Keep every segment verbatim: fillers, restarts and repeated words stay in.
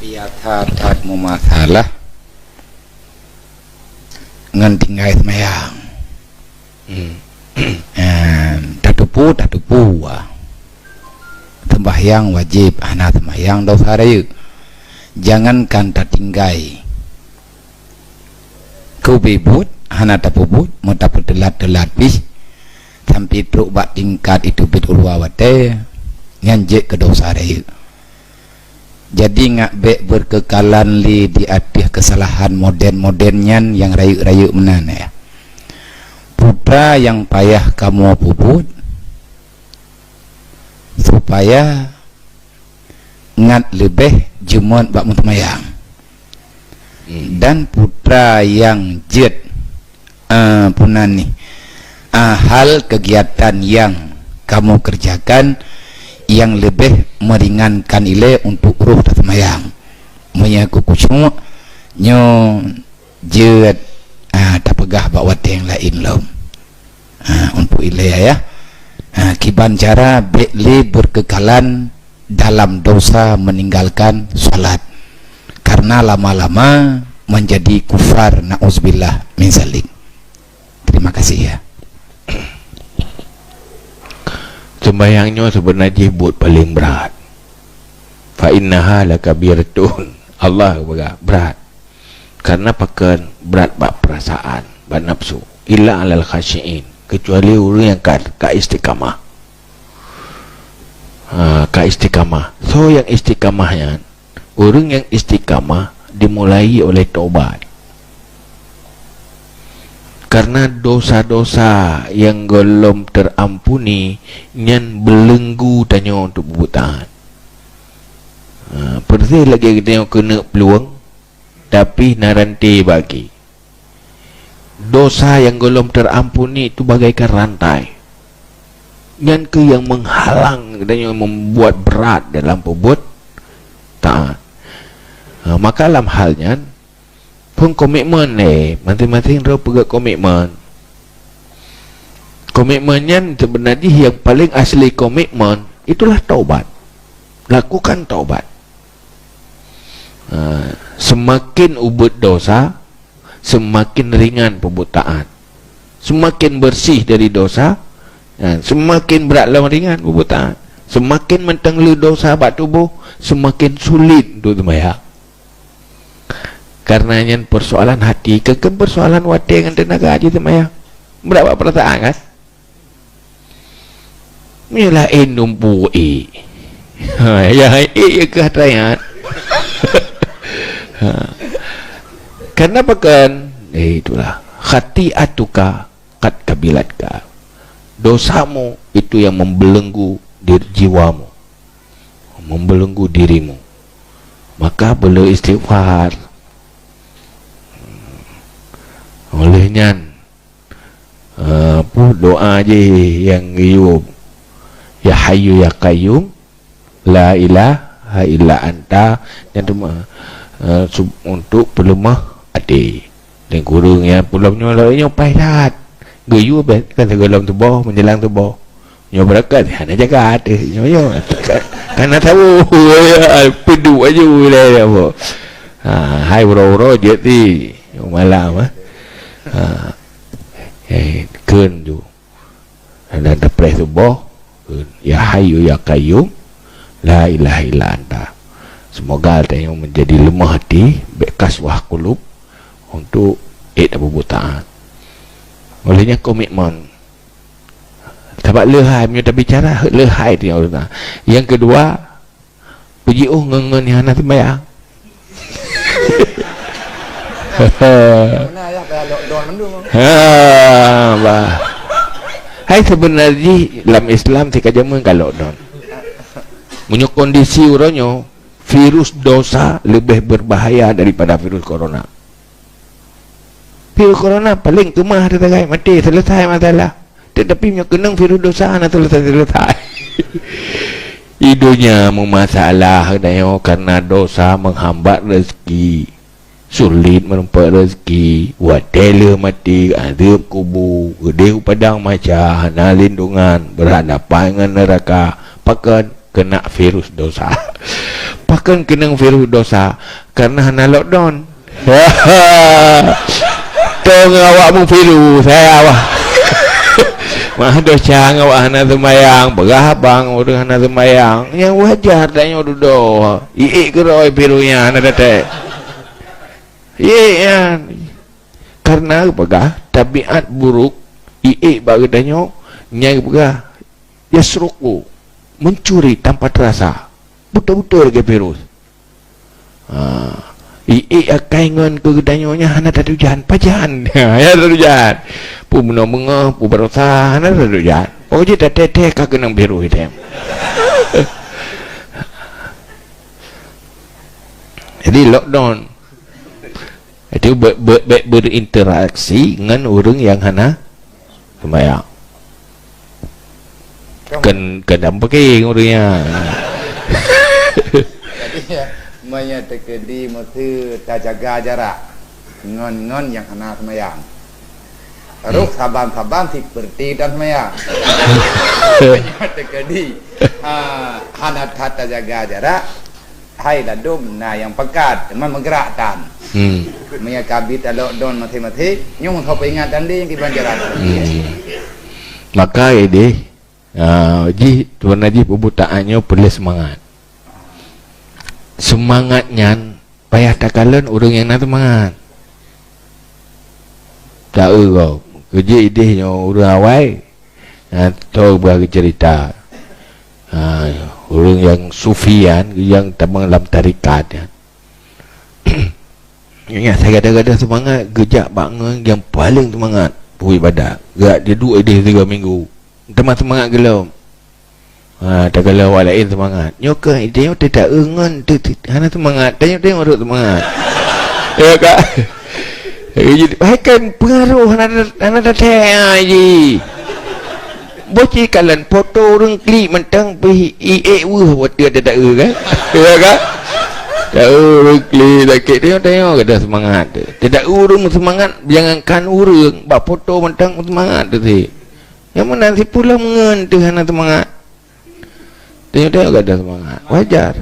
Biasa that meumasalah ngon tinggai seumayang. Hmm. Eh, tatupeue, tatupeue. Seumbahyang wajéb, hana seumbahyang desya rayeuk. Jangankan tatinggai, keu ubé buet hana tapeubuet, meutapeuteulat-teulat pih, sampoe trok bak tingkat iteubiet u luwa watée, nyan jeuet keu desya rayeuk. Jadi, ngat bék beukeukalan lé di ateueh keusalahan modern-modern nyan nyang rayeuk-rayeuk meunan, ya. Peue nyang payah kamoe peubuet, supaya ngat leubeh jeuet bak meuseumayang. Hmm. Dan peue nyang jeuet, ah, peue nan nih, ah, hal kegiatan nyang kamoe kerjakan nyang leubeh meringankan ilée untuk roh taseumayang. Meunyoe keu khusyuk, nyoe jeuet, ah, tapeugah bak watée nyang laén lom. Ah, untuk ilée, ya. Ah, kiban cara bék lé beukeukalan dalam desya meninggalkan salat, karena lama-lama menjadi kufar, na'uzubillah min zalik. Terima kasih, ya. Seumbahyang nyoe seubeuna jih buet paleng brat. Fa innaha lakabiratun. Allah geupeugah, brat. Karena pakon? Brat bak peurasaan, bak nafsu. Illa alal khasyiin, kecuali ureuëng nyang ka, ka istiqamah. Ha, ka istiqamah. Soe nyang istiqamah nyan? Ureuëng nyang istiqamah dimulai oleh taubat. Karena dosa-dosa nyang gohlom terampuni nyan beuleunggu tanyoe untuk peubuet taat. Ha, persis lagée geutanyoe keuneuk plueng, tapi na ranté bagi. Dosa nyang gohlom terampuni itu bagaikan rantai. Nyan keuh nyang menghalang geutanyoe, membuat berat dalam peubuet taat. Ha, maka lam hal nyan, phon komitmen lé, masing-masing droe peugét komitmen. Komitmen nyan seubeuna jih nyang paleng asli komitmen, itulah taubat. Lakukan taubat. Ha, seumaken ubeuet dosa, seumaken ringan peubuet taat. Seumaken beureuséh dari dosa, ha, seumaken brat lom ringan peubuet taat. Seumaken mantong le dosa bak tuboh, seumaken sulet untuk seumayang. Karena nyan persoalan hati, keu, keu persoalan watée ngon teunaga jih seumayang. Brat bak peurasaan, kan? Meunyoe laén dumpeue ék. Ha, ya, ék ya keuh tayat. Ha. Karena pakon? Eh, itulah. Khati'atuka qad qabilatka. Dosamu itu yang membelenggu diri, jiwamu. Membelenggu dirimu. Maka perlu istighfar. Oleh nyan, Eh, peue doa jih nyang geuyue, "Ya Hayyu ya Qayyum, la ilaha illa anta," nyan teuma, eh, sub-, untuk peuleumah até. Laén kureueng nyan, peulom nyoe lagée nyoe paih that. Geuyue beh, kan sigohlom tuboh, meunjelang tuboh. Nyoe beureukat, hana jaga até. Nyoe, nyoe. Ka, ka na tahu. Peuduek aju lé apa. Ha, hai uroe-uroe jeuet ti. Nyoe malam, eh. Ha. Eh, kheun ju. Dan tapreh tuboh, kheun, "Ya Hayyu ya Qayyum, la ilaha illa anta." Semoga tanyoe menjadi lemah hati, bék qaswah qulub untuk ék tapeubuet taat. Oleh nyan komitmen. Sabab leuhai, meunyoe tabicara, leuhai tanyoe. Nyang keudua, Peujiôh ngon, ngon nyang hana seumayang. Beuna yah payah lockdown mandum. Ha, bah. Hai, seubeuna jih lam Islam sikajameun ka lockdown. Meunyoe kondisi uroe nyoe, virus dosa leubeh berbahaya daripada virus corona. Virus corona paleng keumah teusagai, maté, selesai masalah. Tetapi meunyoe keunong virus dosa, hana selesai-selesai. Di donya meumasalah, tanyoe karena dosa menghambat rezeki. Sulit meurumpok rezeki, watée lheueh maté, adeueb kubu, geudeh u padang mahsyar, hana lindungan, berhadapan ngon neuraka. Pakon? keuneuk virus dosa. Pakon keuneuk virus dosa? Karena hana lockdown. Toh ngon awak meuvirus, hai awak. Mah dosa ngon awak hana seumayang, peugah abang ureueng hana seumayang. Nyang wajar tanyoe dudoe. Iék keudroe virus nyan hana teutek. Iék nyan. Karena peugah tabiat buruk iék bak geutanyoe, nyang peugah yasruqu, mencuri tanpa terasa. Beutôi-beutôi lagèe virus. Ha. Iék akai ngon keu geutanyoe nyan hana tatujan, pajan. Ya tatujan. Pu meunoe beungoh, pu baroesa, hana tatujan. Pokok jih tateuh-teuh ka keunong virus item. Jadi lockdown. Itu be-, be-, be-, berinteraksi ngon ureueng nyang hana seumayang. Kon, kon dampéng ureueng nyan. Jadi, ya, meunyoe teukeudi meusti tajaga jarak ngon, ngon nyang hana seumayang. Roh saban-saban seperti tan seumayang. Meunyoe teukeudi, ha, hana that tajaga jarak, hai ladôm na nyang pakat, teuma meugerak tan. Hmm. Meunyoe ka bi ta lockdown maséng-maséng, nyoe meuhai peuingat tan deh nyang kiban jarak. Hmm. Maka ideh, ah, jih, tuan jih peubutaan nyoe peureulèe seumangat. Seumangat nyan payah takalon ureueng nyang na seumangat. Taeu gob. Keu jih ideh nyoe ureueng awai. Ha, toh bah geuceurita. Ha, ureueng nyang sufi nyan, nyang tamong lam tarekat nyan. Ingat, sagai-sagai seumangat, geujak bak ngon nyang paleng seumangat beuibadat. Geujak duek ideh tiga minggu. Teuma seumangat gohlom. Ha, takalon awak laén seumangat. Nyoe keuh ideh nyoe teuta ngon teu-, teu-, hana seumangat. Tanyoe-tanyoe rot seumangat. Ya ka? Hai kan pengaruh hana, hana teuta jih. Boh ci kalon foto ureueng klik mantong pih iék weueh watèe teuta kan? Ya ka? Taeu ureueng klik sakét tanyoe-tanyoe gadoh seumangat. Teuta ureueng seumangat jangankan ureueng bak foto mantong seumangat teuh. Nyang meunan si pulang ngon teuh hana seumangat. Tengok-tengok gadoh seumangat. Wajar.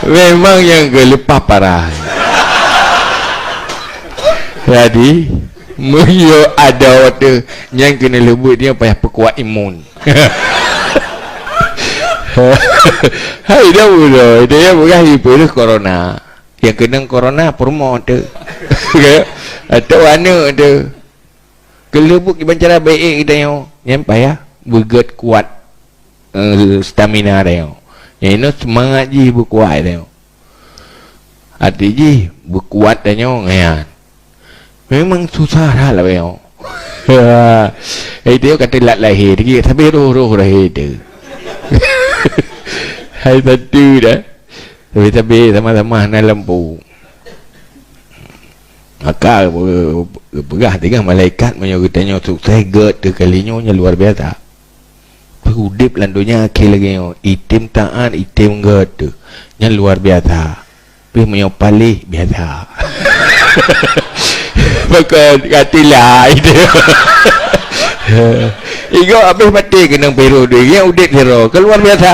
Memang nyang geuleupah parah. Jadi, meunyoe ada watèe nyang keuneuk leubeut, dia payah peukuat imun. Hai dah udah, dia peugah ipeureuh corona. Nyang keunong corona peurumoh tu. Atau aneuk tu. Keuleubuk iban cara baik geutanyoe, nyan payah beugét kuat, eh, stamina tanyoe. Nyan inoe seumangat jih beukuat tanyoe. Até jih beukuat tanyoe nyan. Memang susah that lagèe nyoe. Hai teuh ka teulat lahé, tapi roh-roh lahé teuh. Hai satu dah. Tapi-tapi sama-sama hana lampu. Maka, peugah teungoh malaikat, meunyoe geutanyoe sukses gét teuh kali nyoe, nyan luar biasa. Udép lam donya akhé lagèe nyoe, item taat, item gét teuh. Nyan luar biasa. Pih meunyoe paléh, biasa. Maka hati laén. Igoe habéh maté keunong piru duit, nyan udép sidroe. Kan luar biasa.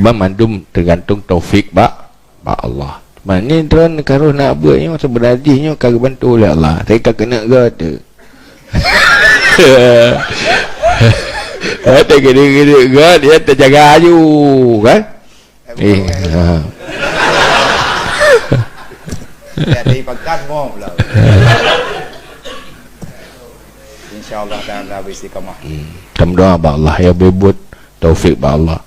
Cuma mandum teugantung taufik bak bak Allah. Maknanya droeneuh ka roh na beuet nyoe, seubeuna jih nyoe ka geubantu lé Allah. Tapi ka keuneuk gét teuh. Watèe geuneuk-geuneuk gét, ya teujaga aju, kan? Eh, ha. Jadi pakat mo pula. Insya Allah taala beristiqamah. Hmm. Tameudoa bak Allah, ya, beubuet taufik bak Allah.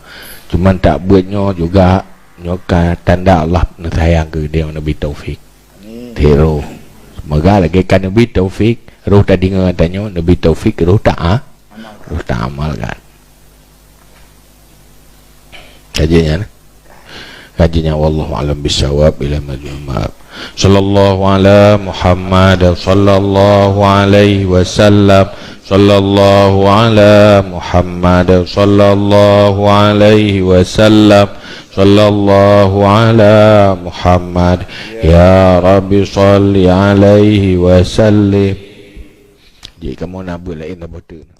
Cuman tak beuet nyoe juga Nyoe ka tanda Allah neusayang keu geutanyoe, neubri taufik. Amin. Sidroe. Seumoga lagèe ka neubri taufik, roh tadeungoe tanyoe, neubri taufik roh ta-, roh taamalkan. Saja nyan. Saja nyan, wallahu a'lam bissawab, ila majma'ab. Sallallahu ala Muhammad, sallallahu alaihi wasallam. Sallallahu ala Muhammad, sallallahu alaihi wasallam. Sallallahu ala Muhammad. Ya Rabbi, salli alaihi wasallim. Jih kamoe na beuet laén dah boh teuk.